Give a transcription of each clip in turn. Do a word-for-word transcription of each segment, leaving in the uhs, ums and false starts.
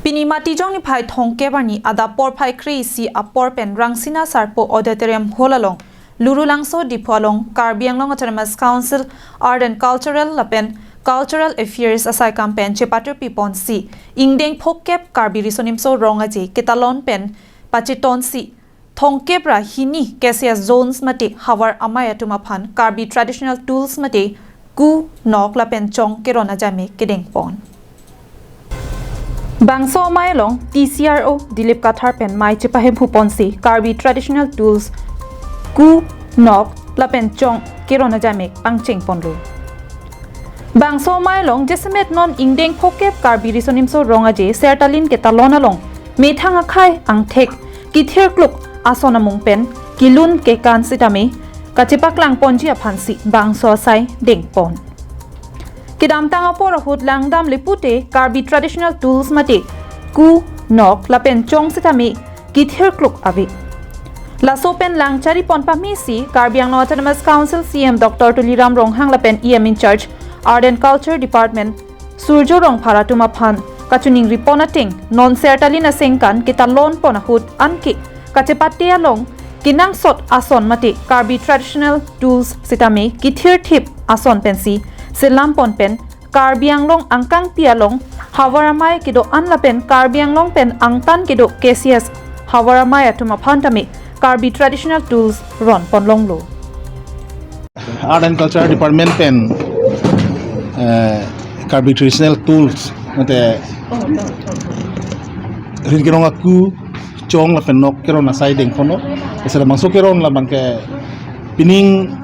Pini Matijong niphai thomkep arni adap porphai kre-isi apor pen Rangsina Sarpo Auditorium Hall along, Lurulangso Diphu along Karbi Anglong Autonomous Council Art and Cultural lapen Cultural Affairs asaikam pen chepatirpi ponsi, ingdeng phokep Karbi Riso Nimso Rong Aje ketalon pen pachetonsi, thomkep ra hini K C S zones mate havar amei atum aphan Karbi traditional tools mate ku, nok lapen chong keron ajame kedeng pon. Bangso amei along T C R O Dilip Kathar pen mei chepahemphu ponsi Karbi traditional tools ku, nok lapen chong keron ajame pangcheng ponlo. Bangso amei along jasemet non ingdeng phokep Karbi Riso Nimso Rong Aje sertalin ketalon along methang akhei angthek kithir kluk ason amung pen kelun kekan sitame kachepaklang ponji aphansi bangso asai deng pon. Kedamtang apor ahut langdamle pute Karbi traditional tools mate ku, nok lapen chong sitame kithir kluk ave. Laso pen lang chari pon pamesi Karbi Anglong Autonomous Council C E M Doctor Tuliram Ronghang lapen E M in charge Art and Culture Department Surjo Rongphar atum aphan kachiningri pon ateng, non sertalin asengkan ketalon pon ahut anke kachepate along kenangsot ason mate Karbi traditional tools sitame kithir thip ason pensi selam pon pen Karbi Anglong angkangpi along havar amei kedo-an lapen Karbi Anglong pen angtan kedo K C S havar amei atum aphan tame Karbi traditional tools ron pon longlo. Art and Culture Department pen, eh, Karbi traditional tools mate ring kerong aku, chong lapen nok keron asai deng ponlo. Isi labangso keron labang ke pining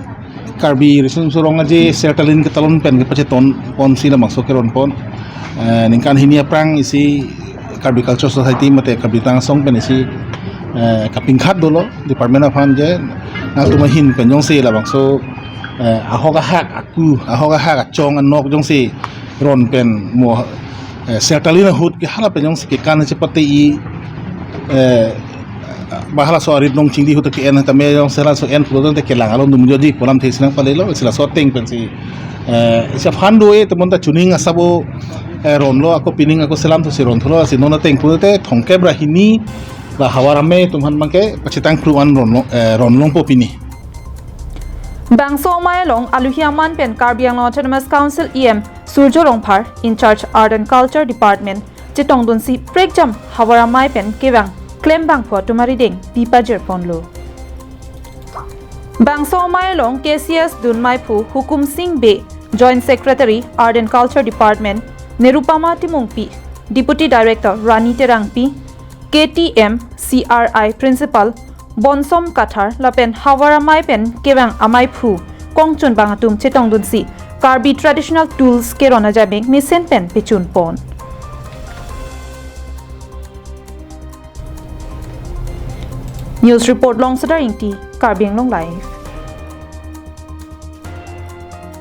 Karbi Riso Nimso Rong Aje sertalin ketalon pen kepacheton ponsi labangso keron pon. Eh, ningkan hini aphrang isi Karbi Culture Society mate Karbi Tang Asong pen isi, eh, kapingkhat dolo department aphan je nangtum ahin pen jongsi labangso, eh, ahok ahak aku, ahok ahak achong anok jongsi ron pen mo, eh, sertalin ahut ke hala pen jongsi kekan chepate-i, eh, ba halaso arit nong chingdi ahut ke-en tame jongsi laso en pulote kelang along dum jodi pu alamthe isi nangpalelo, isi laso ateng pensi, eh, isi aphan do-e, te bonta chuning asabo, eh, ronlo, ako pining ako selam thusi ron thulo, lasi non ateng pulote thomkep ra hini la havar amei atum aphan abang ke pachetang phru an ronlo, eh, ron longpo pini. Bangso amei along aluhi aman pen Karbi Anglong Autonomous Council E M Surjo Rongphar, in charge Art and Culture Department, chetongdunsi prekjam havar amei pen kevang klembangphu atum arideng pi pajir ponlo. Bangso amei along K C S dunmeiphu Hukum Sing Bey, Joint Secretary Art and Culture Department, Nirupama Timungpi, Deputy Director Rani Terangpi, K T M C R I Principal Bonsom Kathar lapen havar amei pen kevang ameiphu kongchunbang atum chetongdunsi Karbi traditional tools keron ajabeng mesen pen pechun pon. News report Longsadar Ingti, Karbi Anglong Live.